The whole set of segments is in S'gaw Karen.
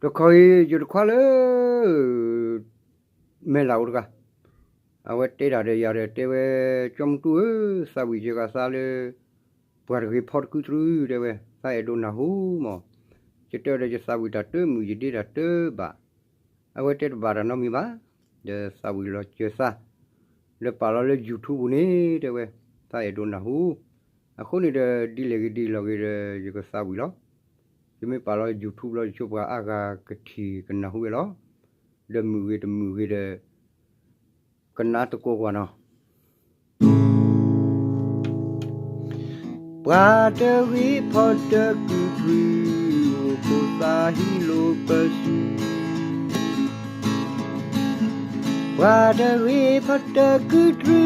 တခီအံၤ ယတခွါလၢ မဲၢ်လးအိၣ်တဂၤ, အဝဲတဲတၢ်ဒီးယၤဒီးတဲဝဲ, ကၠီမုၢ်တူၢ်ဧၢ, သးဝံၣ်ယဂၤသးလၢ ပှၤတဂ့ၤဖီတကုတြူ တဲဝဲ, သးအဲၣ်ဒိးနၢ်ဟူမး, ယတဲဒီးယသးဝံၣ်တၢ်တမုာ် ယဒ့တၢ်တဘၣ်, အဝဲတဲတဘၣ်တၢ်နီတမံၤဘၣ်, ဒီးသးဝံၣ်လီၤစၢၤသး, ဒီးပာ်လီၤလၢ YouTube ပူၤန့ၣ် တဲဝဲ, သးအဲၣ်ဒိးနၢ်ဟူ, အဃိန့ၣ်ဒီး ဒ်လဲၣ်ဂ့ၤဒ်လဲၣ်ဂ့ၤဒီး ယကသးဝံၣ်လီၤ, ယမ့ၢ်ပာ်လီၤ YouTube လီၤ ယဆိပှၤအါဂၤကထံၣ်ကနၢ်ဟူဝဲလီၤ, ဒီးမုာ်ဂ့ၤတမုာ်ဂ့ၤဒီး ကနၣ်သကိးကွၢ်နီၤ. ပှၤတဂ့ၤဖီတကုတြူ, အိၣ်ခိးသးဟံးလိာ်ပစု, ပှၤတဂ့ၤဖီတကုတြူ,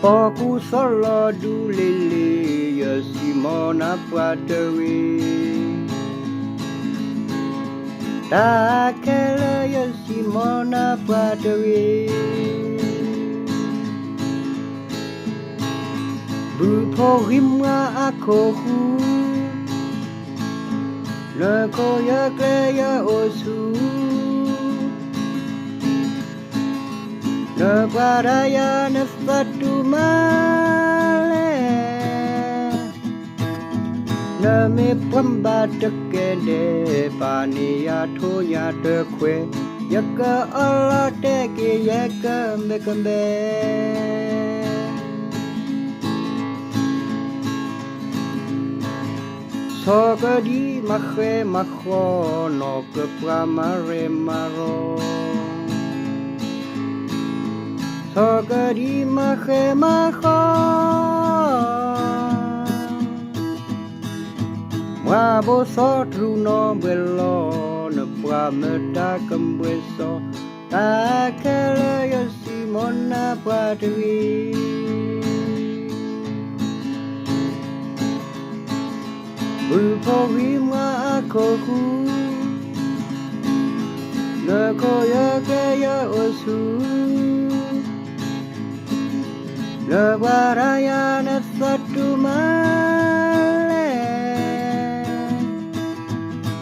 ပီၢ်ကူၣ်သီလီၤဒူလ့လ့, ယစံးမီၢ်နၤပှၤတဂ့ၤ, တၢ်ခဲလၢာ်ယစံးမီၢ်နၤပှၤတဂ့ၤ, ဘုဖိဃံမွၤအခိၣ်ဃူ, နခိၣ်ယၢကျဲယအိၣ်ဆူၣ်, နပှၤတၢ်ယၤနသးတူၢ်မးလဲၣ်, နမ့ၢ်ပှၤဘၣ်တကဲဒဲး ပာ်န့ၢ်ယၤထိၣ်ညၣ်တခွဲး, ယကအီလီၤတဲာ်က့ၤယဲကဘဲကဘဲ ဆီၣ်ကဒံမၤဃဲမၤဃီ, နီၢ်ကပှၤမၤရဲၣ်မၤရီ, ဆီၣ်ကဒံမၤဃဲမၤဃီ, မၤဘိၣ်သီတြူးနီၢ်ဘှဲးလီၤ, နပှၤမၢတၢ်ကဘှဲးစီ, တၢ်ခဲလၢာ်ယစံးမီၢ်နၤပှၤတဂ့ၤ, ဘုဖိဃံမွၤအခိၣ်ဃူ, နခိၣ်ယၢကျဲယအိၣ်ဆူၣ်, နပှၤတၢ်ယၤနသးတူၢ်မးလဲၣ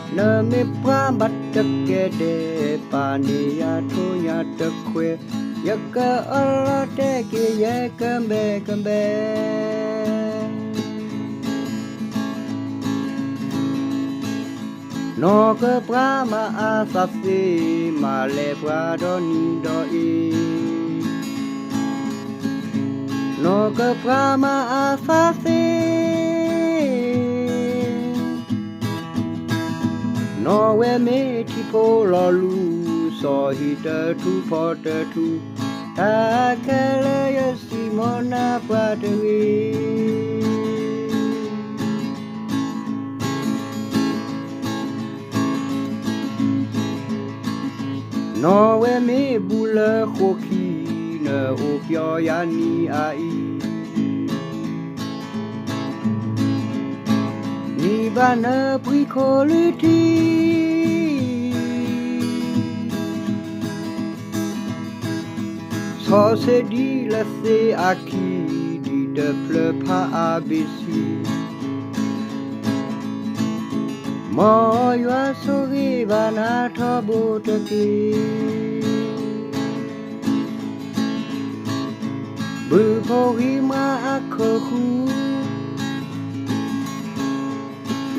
်, နမ့ၢ်ပှၤဘၣ်တကဲဒဲး ပာ်န့ၢ်ယၤထိၣ်ညၣ်တခွဲး, ယကအီလီၤတဲာ်က့ၤယဲကဘဲကဘဲ နီၢ်ကပှၤမၤအါသးသ့, မၤလဲၤပှၤဒီနံၤဒီအ့, နီၢ်ကပှၤမၤအါသးသ့, နီၢ်ဝဲမ့ၢ်ထံဖိလီၤလူၤ, စီၤဟံၣ်တထူၣ်ဖီတထူၣ်, တၢ်ခဲလၢာ်ယစံးမီၢ်နၤပှၤတဂ့ၤ နီၢ်ဝဲမ့ၢ်ဘူးလၢဃိာ်ခံ, နအိၣ်ပျီယၤနံၤအအံၤ, နံၤဘၣ်နပှံၤခိၣ်လုၢ်ထံ, ဆီၣ်ဆ့ဒံလၢသ့အခံ, ဒ်တဖျၢၣ်ဖးအါဘ့ၣ်ဆံ မ်ယွၤဆိၣ်ဂ့ၤဘၣ်နၤထီဘိတက့ၢ်. ဘုဖိဃံမွၤအခိၣ်ဃူ,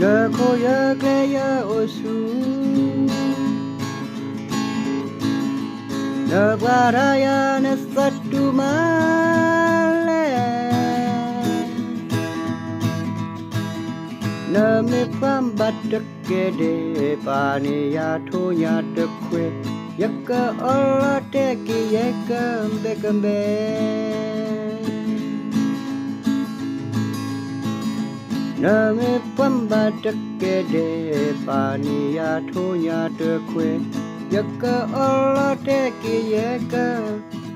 နခိၣ်ယၢကျဲယအိၣ်ဆူၣ်, နပှၤတၢ်ယၤနသးတူၢ်မးလဲၣ်. နမ့ၢ်ပှၤဘၣ်တကဲဒဲး, ပာ်န့ၢ်ယၤထိၣ်ညၣ်တခွဲး, ယကအီလီၤတဲာ်က့ၤယဲကဘဲကဘဲ နမ့ၢ်ပှၤဘၣ်တကဲဒဲး, ပာ်န့ၢ်ယၤထိၣ်ညၣ်တခွဲး, ယကအီလီၤတဲာ်က့ၤယဲက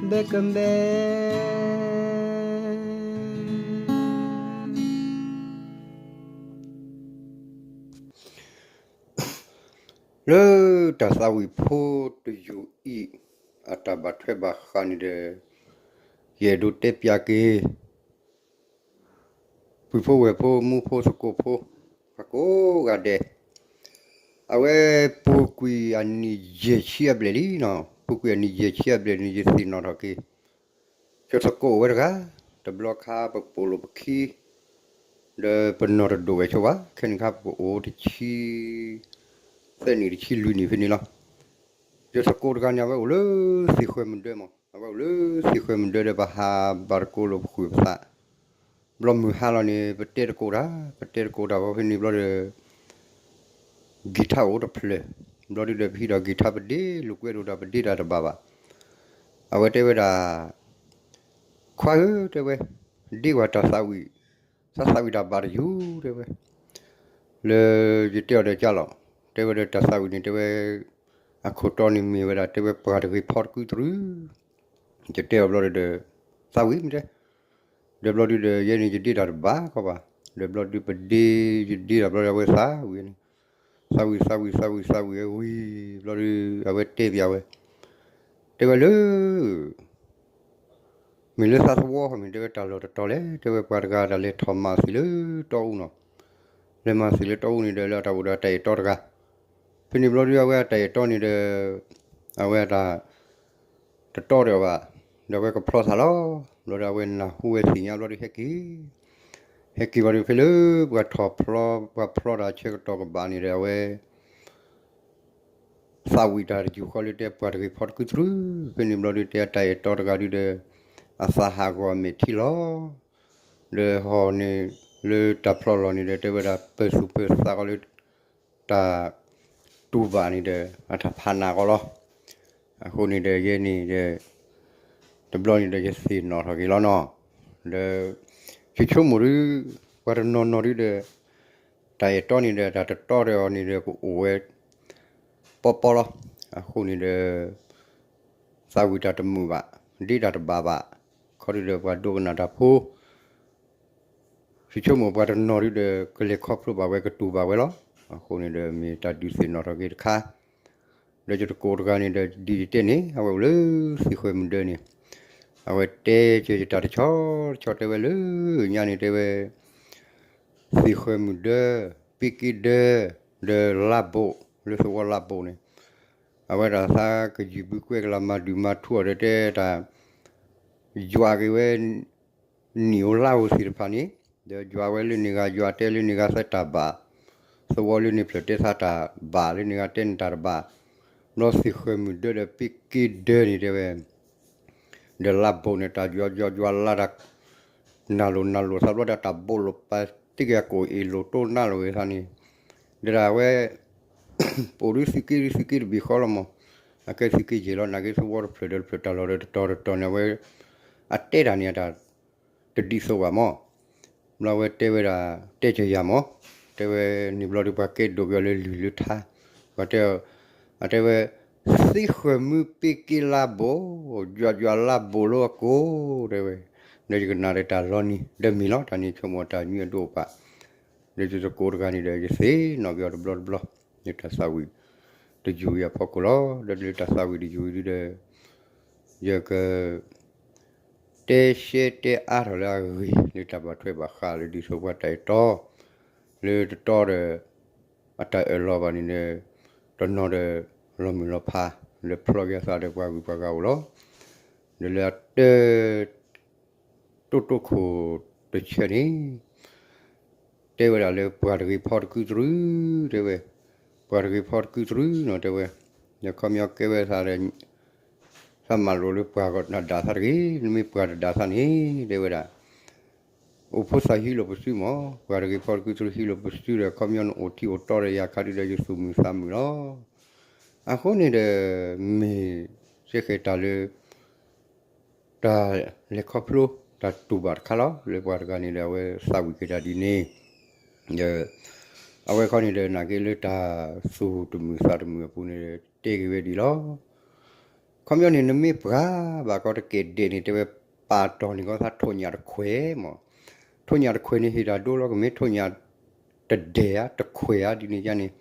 ဘဲကဘဲ လၢတၢ်သးဝံၣ်ဖိတယုၢ်အံၤ အတၢ်ဘၣ်ထွဲဘၣ်ဃးန့ၣ်ဒီး ယအဲၣ်ဒိးတဲပၠးက့ၤ ပ ဝံဖိဝဲၢ်ဖိ မူဖိသကိးဖိ ပှၤကိးဂၤဒဲး, အဝဲပူၤကွံာ်အနံၣ်ယဲၢ်ဆံအဘျဲၣ်လံနီၤ, ပူၤကွံာ်အနံၣ်ယဲၢ်ဆံအဘျဲၣ်န့ၣ် ယသ့ၣ်နီၣ်ထီၣ်က့ၤ ယသကိးဝဲတဂၤ, တဘျီခါပပိာ်လိာ်ပခံ ဒီးပနီၢ်တဒိၣ်ဝဲဆိဘၣ်, ခဲနံၣ်ခါပကအိၣ်တဆံ သၢနံၣ်တဆံလွံၢ်နံၣ်ဖဲန့ၣ်လီၤ. ယသကိးတဂၤန့ၣ် အဝဲအိၣ်လၢသ့ၣ်ဃဲၢ်မုၢ်ဒၢမး, အဝဲအိၣ်လၢသ့ၣ်ဃဲၢ်မုၢ်ဒၢဒီး ပဟးဘၣ်တကိးလိာ်ပဃုာ်ပသး, ဘျီမုၢ်ဟါလီၤန့ၣ် ပတဲတကိးတၢ်, ပတဲတကိးတၢ်ဝဲဖဲန့ၣ်ဘျီဒီး ကံၤထါအိၣ်တဖျၢၣ်, ဘျီဒုဒီးပဟံးဒီးကံၤထါပဒ့လိာ်ကွဲလိာ်တၢ်ပဒ့တၢ်တဘၣ်ဘၣ်. အဝဲတဲဝဲဒၣ်, ခွါဧၢ တဲဝဲ, ဒ့ကွၢ်တၢ်သးဝံၣ်, သးသးဝံၣ်တၢ်ဘၣ်တယုၢ် တဲဝဲ, လၢယတဲအီၤဒီးကၢ်လီၤ, တဲဝဲဒီးတၢ်သးဝံၣ်န့ၣ် တဲဝဲ, အခိၣ်တီန့ၣ်မ့ၢ်ဝဲဒၣ် တဲဝဲပှၤတဂ့ၤဖီတကုတြူၢ်, ယတဲအီၤဘျီဒီး, သးဝံၣ်မ့ၢ်တဲ ဒီးဘျီဒုဒီး ယဲန့ၣ်ယဒ့တၢ်တဘၣ်ကီးဘၣ်, ဒီးဘျီဒုပဒ့, ယဒ့တၢ်ဘျီဒီးအဝဲသးဝံၣ်န့ၣ်, သးဝံၣ်သးဝံၣ်သးဝံၣ်သးဝံၣ်ဝံၤ, ဘျီဒုအဝဲတဲပၠးဝဲ, တဲဝဲလၢ မ့ၢ်လၢသးသဝီဃီမ့ၢ် တဲဝဲတၢ်လီၢ်တတီၤလဲၣ်, တဲဝဲပှၤတဂၤတၢ်လဲၤထီၣ်မၤသံလၢတီအူနီၤ, လဲၤမၤသံလၢတီအူန့ၣ်ဒီး လၢအတၢ်အိၣ်ဒီးတၢ်အဲၣ်တီတဂၤ, ဖဲန့ၣ်ဘျီဒုအဝဲအတၢ်အဲၣ်တီန့ၣ်ဒီး အဝဲအတၢ် တတီဒီးအီၤဘၣ်, ဒီးအဝဲကဖျီသးလီၤ. ဘျီဒီးအဝဲနၢ်ဟူဝဲသ့ၣ်ညါဘျီဒုဟဲက့ၤ, ဟဲက့ၤဘျီဒုဖဲလၢပှၤထီၣ်ဖျီ ပှၤဖျီတၢ်ဆၢကတီၢ်ကဘၣ်န့ၣ်ဒီး အဝဲ သးဝံၣ်တၢ်တယုၢ်ဃီလၢတဲပှၤတဂ့ၤဖီတကုတြူၢ်, ဖဲန့ၣ်ဘျီဒုတဲအတၢ်အဲၣ်တီတဂၤဒုဒီး အသးဟးဂီၤအမဲာ်ထံလီၤ. ဒီးဟီၣ်န့ၣ် လၢတၢ်ဖျီလီၢ်န့ၣ်ဒီး တဲဝဲဒၣ်ပၢၢ်သူၣ်ပၢၢ်သးဃီလၢ တၢ်တူၢ်ဘၣ်န့ၣ်ဒီး အတၢ်ဖးနးဃီလီၤ. အဃိန့ၣ်ဒီးယဲန့ၣ်ဒီး တဘျီန့ၣ်ဒီးယသ့ၣ်နီၣ်ထီၣ်က့ၤလီၤနီၤ, ဒီး ယဆိကမိၣ်ဒု ပှၤတနီၤနီၤဒုဒီး တၢ်အဲၣ်တီန့ၣ်ဒီး တၢ်တတီဒီးအီၤန့ၣ်ဒီး ကအိၣ်ဝဲ ပီပီလီၤ. အဃိန့ၣ်ဒီး သးဝံၣ်တၢ်တမုာ်ဘၣ်, ဒ့တၢ်တဘၣ်ဘၣ်, ခီဒုဒီးပှၤဒိကနၣ်တၢ်ဖိ ယဆိကမိၣ်ပှၤတနီၤဒုဒီး ကလဲၤခီဖျိဘၣ်ဝဲ ကတူၢ်ဘၣ်ဝဲလီၤ. အဃိန့ၣ်ဒီး မ့ၢ်တၢ်ဒုးသ့ၣ်နီၣ်ထီၣ်က့ၤတခါ, ဒီးယတကိးတဂၤန့ၣ်ဒီး ဒ်ယတဲန့ၣ် အဝဲအိၣ်လၢသ့ၣ်ဃဲၢ်မုၢ်ဒၢန့ၣ်, အဝဲတဲက့ၤယတၢ်တဆီတဆီ တဲဝဲလၢညါန့ၣ် တဲဝဲ သ့ၣ်ဃဲၢ်မုၢ်ဒၢ, ပ့က့ဒၢ, ဒီးလါဘိး, လၢသဝီလါဘိးန့ၣ်, အဝဲဒၣ်သးကယုၢ်ဘုကွဲကလၤမၤဒုၣ်မၤထူအီၤဒီးတဲတၢ် ယွၤက့ၤဝဲ နံၣ်ဧိၤလါဧိၤသ့ၣ်တဖၣ်န့ၣ်, ဒီးယွၤဝဲလၢန့ၣ်ဂၤ ယွၤတဲလၢန့ၣ်ဂၤသဲတၢ်ဘၣ်, သဝီလၢန့ၣ်ဖျၢၣ်တဲသးတၢ်ဘၣ်လၢန့ၣ်ဂၤတဲန့ၣ်တၢ်တဘၣ်, ဘျီသ့ၣ်ဃဲၢ်မုၢ်ဒၢဒီးပ့က့ဒၢန့ၣ်တဲဝဲ ဒီးလါဘိးန့ၣ် တၢ်ယွၤယွၤယွၤလါတၢ် နၢ်လိၤနၢ်လိၤသးဘျီဒီးတၢ်ဘိးလိာ်ပာ်တ့ၢ်က့ၤအကိာ်အ့ၣ်လိာ်တိၢ်နၢ်လိာ်ဂ့ၤသးန့ၣ်, ဒီးဒၣ်ဝဲ ပအိၣ်ဒုးသုးက့ဒုးသုးက့တဘ့ၣ်ဃီလီၤမး, အကဲသုးက့ယဲၢ်လီၤ နာ်က့သဝီတဖျၢၣ်ဒီးတဖျၢၣ်တၢ်လီၢ်ဒီးတတီၤတတီၤန့ၣ် အဝဲ အတဲတၢ်န့ၣ်အတၢ် တဒ်သိးဘၣ်မး, ဘျီဝဲတဲဝဲဒၣ် တဲကယၤမး, တဲဝဲန့ၣ်ဘျီဒုးပှၤကဲဒိၣ်က့ၤအီၤလၢလုၢ်လၢထါ, ပှၤတဲ အတဲဝဲ သ့ၣ်ဃဲၢ်မုၢ်ပ့က့လါဘိး, ယွၤယွၤလါဘိးလၢအကိာ် တဲဝဲ, ဒီးယကနၣ်ဒီးတၢ်လီၤနံၤ ဒီးမ့ၢ်လီၤ တၢ်န့ၣ်ဆိကမိၣ်တၢ်ညွံအဒိၣ်အပၣ်, ဒီးယသကိးတဂၤန့ၣ်ဒီး ယသ့ၣ်နီၣ်က့ၤအီၤတဘျီတဘျီ, လၢတၢ်သးဝံၣ်တယုၢ်အံၤအဖီခိၣ်လီၤ. ဒီးလၢတၢ်သးဝံၣ်တယုၢ်အံၤဒုဒီး ယက တဲရှဲတဲအါထီၣ်လၢအဂ့ၢ် လၢတၢ်ဘၣ်ထွဲဘၣ်ဃးလၢဒ်သိးပှၤတၢ်အဲၣ်တီ လၢတတီဒီး အတၢ်အၢၣ်လီၤဘၣ်န့ၣ်ဒီး တနီၤဒီး လီၤမုၢ်လီၤဖး လၢဖျီက့ၤအသးဒီးပှၤဂုၤပှၤဂၤအိၣ်လီၤ. ဒီးလၢအတၢ တိၢ်တိၢ်ခိၣ်တဆၢန့ၣ် တဲဝဲဒၣ်လၢပှၤတဂ့ၤဖီတကုတြူၢ် တဲဝဲ, ပှၤတဂ့ၤဖီတကုတြူၢ်နီၤ တဲဝဲ, ဒီးခီပညီကဲဝဲသးဒီး သးမၤလိာ်လၢပှၤတဒၣ်သးတဂ့ၤ, နမ့ၢ်ပှၤတဒၣ်သးန့ၣ် တဲဝဲဒၣ် အိၣ်ဖိသၣ်ဟံးလိာ်ပစုမး, ပှၤတဂ့ၤဖီတကုတြူၢ်ဟံးလိာ်ပစုဒီး ခီပညီနအိၣ်ထံအိၣ်တီဒီးယၤခါဒုဒီးယသူၣ်မုာ်သးမုာ်လီၤ. အဃိန့ၣ်ဒီး မ့ၢ်စ့ၢ်ကီးတၢ်လၢ တၢ်လဲၤခီဖျိ တၢ်တူၢ်ဘၣ်တခါလီၤ. လၢပှၤတဂၤန့ၣ်ဒီး အဝဲသးဝံၣ်က့ၤတၢ်ဒ်န့ၣ်, ဒီး အဝဲခီန့ၣ်ဒီး နာ်က့လၢတၢ်သူၣ်တမုာ်သးတမုာ်အပူၤန့ၣ် တဲက့ၤဝဲဒ်လီၤ. ခီပညီန့ၣ် နမ့ၢ်ပှၤဘၣ်ကီးတကဲဒဲးန့ၣ် တဲဝဲပာ်တီၢ်န့ၢ်ကီးသးထိၣ်ညၣ်တခွဲးမး, ထိၣ်ညၣ်တခွဲးန့ၣ် ဟ့ၣ်တၢ်ဒိလီၤ, ကမ့ၢ်ထိၣ်ညၣ်တဒဲးဧါ တခွဲးဧါ ဒ်န့ၣ်ယါန့ၣ်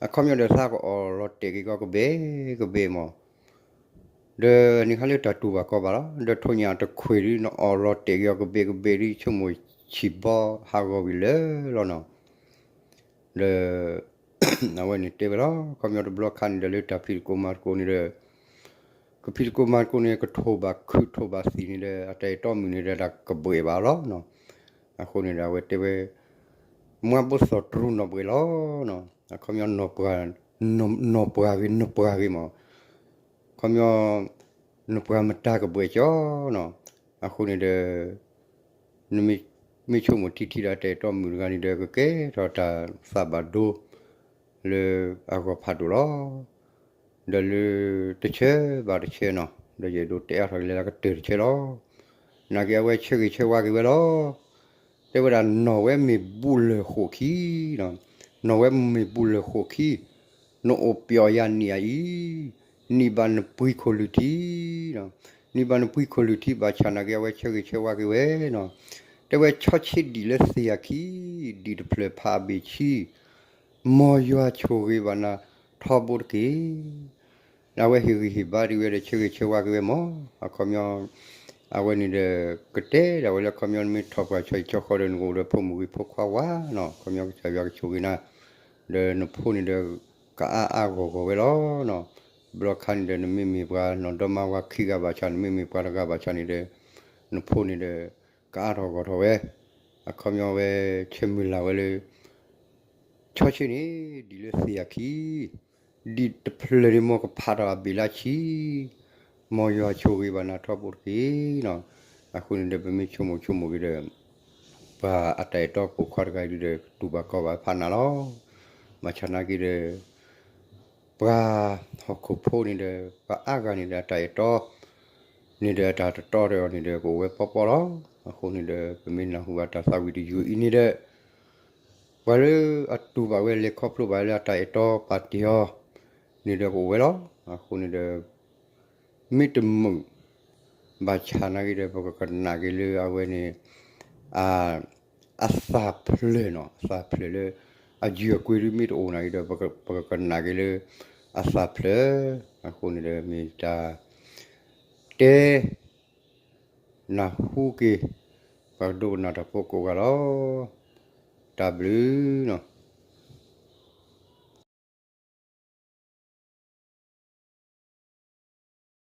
အခီပညီဒီးသးကအီၣ်လီၤတဲာ်က့ၤကီးကဘဲကဘဲမး, ဒီးန့ၣ်ခါလၢတၢ်တူၢ်ဘၣ်ကီးဘၣ်လီၤ. ဒီးထိၣ်ညၣ်တခွဲးဒ်နအီၣ်လီၤတဲာ်က့ၤအီၤကဘဲကဘဲဒ်ဆိကမိၣ် ဆံးဘီဟးဂီၤဝံၤလၢာ်လီၤနီၤ. ဒီး အဝဲန့ၣ်တဲဝဲလီၤ. ခီပညီတဘျီခါန့ၣ်ဒီး လၢတၢ်ဖံးသကိးမၤသကိးန့ၣ်ဒီး ကဖံးသကိးမၤသကိးန့ၣ် ကထိးဘၣ်ခုးထိးဘၣ်သံၣ်န့ၣ်ဒီး အတၢ်အဲၣ်တီမုၣ်န့ၣ်ဒီး တၢ်ကဘှဲးဘၣ်လီၤနီၤ. အဃိန့ၣ်ဒီး အဝဲတဲဝဲ မွၤဘိသီၣ်တရူးနီၢ်ဘှဲးလီၤနီၤ. အခီပညီ နီၢ်ပှၤဂ့ၤ နီၢ်ပှၤဂ့ၤမး ခီပညီ နပှၤမတၤကဘှဲးကၠီနီၤ. အဃိန့ၣ်ဒီး နမ့ၢ်ဆိကမိၣ်ထံထံဒီး တၢ်အဲၣ်တီမုၣ်တဂၤန့ၣ်ဒီး ကကဲထီၣ်တၢ်သးဘၣ်ဒိ လၢအဂီၢ်ဖးဒိၣ်လီၤ. ဒီးလၢတဆၢဘၣ်တဆၢနီၤ ဒီးယအဲၣ်ဒိးတဲအါထီၣ်က့ၤလၢအကတၢၢ်တဆၢလီၤ. နာ်က့အဝဲဆၢဂ့ၤဆၢဝါက့ၤဝဲလီၤ. တဲဝဲဒၣ်နီၢ်ဝဲမ့ၢ်ဘူးလၢၢ်ဃိးခံနီၤ, နီၢ်ဝဲမ့ၢ်ဘူးလၢၢ်ဃိးခံ, နအိၣ်ပျီယၤနံၣ်အံၤ, နံၣ်ဘၣ်နပှံၤခိၣ်လုၢ်ထံ, နံၣ်ဘၣ်နပှံၤခိၣ်လုၢ်ထံ ဘၣ်ဆၣ်နာ်က့အဝဲဆၢဂ့ၤဆၢဝါက့ၤဝဲနီၤ, တဲဝဲဆီဆ့ဒံၣ်လၢသ့ၣ်အခံ, ဒံၣ်တဖျၢၣ်ဖးအဘ့ၣ်ဆံ မ်ယွၤဆိၣ်ဂ့ၤဘၣ်နၤထီဘိတက့ၢ်. အဝဲဟ့ၣ်ဂံၢ်ဟ့ၣ်ဘါဒံးဝဲဒီး ဆၢဂ့ၤဆၢဝါက့ၤဝဲမး. အခီပညီ အဝဲန့ၣ်ဒီး ကတဲဒၣ်ဝဲလၢ အခီပညီနမ့ၢ်ထီၣ်ပှၢ်ဆီဟံၣ်ဆီဃီဒီး နကအိၣ်ဒီးဖိမုၣ်ဂ့ၤဖိခွါဝါနီၤ, အခီပညီကစၢ်ယွၤကဆိၣ်ဂ့ၤနၤ, ဒီးနဖိန့ၣ်ဒီး ကအါအါဂီၢ်ဂီၢ်ဝဲလီၤနီၤ. ဘျီခါန့ၣ်ဒီး နမ့မ့ၢ်ပှၤနီၢ်ဒီမါဝၤခံဂၤဘၣ်ဆၣ် နမ့မ့ၢ်ပှၤတဂၤဘၣ်ဆၣ်န့ၣ်ဒီး နဖိန့ၣ်ဒီး ကအါထီၣ်ဂီၢ်ထီၣ်ဝဲ. အခီပညီဝဲဆၢမုၢ်လၢ်ဝဲလၢ ဆီဆ့န့ၣ် ဒံၣ်လၢသ့ၣ်အခံ, ဒံၣ်တဖျၢၣ်န့ၣ် မ်ကဖးထီၣ်အဘ့ၣ်လၢဆံ, မ်ယွၤဆိၣ်ဂ့ၤဘၣ်နၤထီဘိတက့ၢ်နီၤ. အဃိန့ၣ်ဒီး ပမ့ၢ်ဆိကမိၣ်ဆိကမိၣ်က့ၤဒီး ပှၤအတၢ်အဲၣ်တီပိာ်ခွါတဂၤအံၤဒီး တူၢ်ဘၣ်ခီၣ်ဘၣ်ဖးနၤလီၤ. ဘၣ်ဆၣ်နာ်က့ဒီး ပှၤဟီၣ်ခိၣ်ဖိန့ၣ်ဒီး ပှၤအါဂၤန့ၣ်ဒီး အတၢ်အဲၣ်တီ န့ၣ်ဒီး အတၢ်တတီဒီးအီၤန့ၣ်ဒီး ကအိၣ်ဝဲပီပီလီၤ. အဃိန့ၣ်ဒီး ပမ့ၢ်နၢ်ဟူဘၣ်တၢ်သးဝံၣ်တယုၢ်အံၤန့ၣ်ဒီး ပှၤလၢအတူၢ်ဘၣ်ဝဲလဲၤခီဖျိဘၣ်လၢအတၢ်အဲၣ်တီပာ်တ့ၢ်အီၤ န့ၣ်ဒီးကအိၣ်ဝဲလီၤ. အဃိန့ၣ်ဒီး မ့ၢ်တမုာ် ဘၣ်ဆၣ်နာ်က့ဒီး ပကကနၣ်က့ၤလၢအဝဲန့ၣ် အသးဖျၢၣ်နီၤ, အသးဖျၢၣ်လၢ အယုၢ်အကွ့ၢ်ဒ်မ့ၢ်တအိၣ်နာ်က့ဒီး ပကကနၣ်က့ၤလၢ အသးဖျၢၣ်. အဃိန့ၣ်ဒီး မ့ၢ်တၢ် တဲ နၢ်ဟူက့ၤ ပှၤကဒိကနၣ်တၢ်ဖိကိးဂၤလီၤ. တၢ်ဘျုးနီၤ.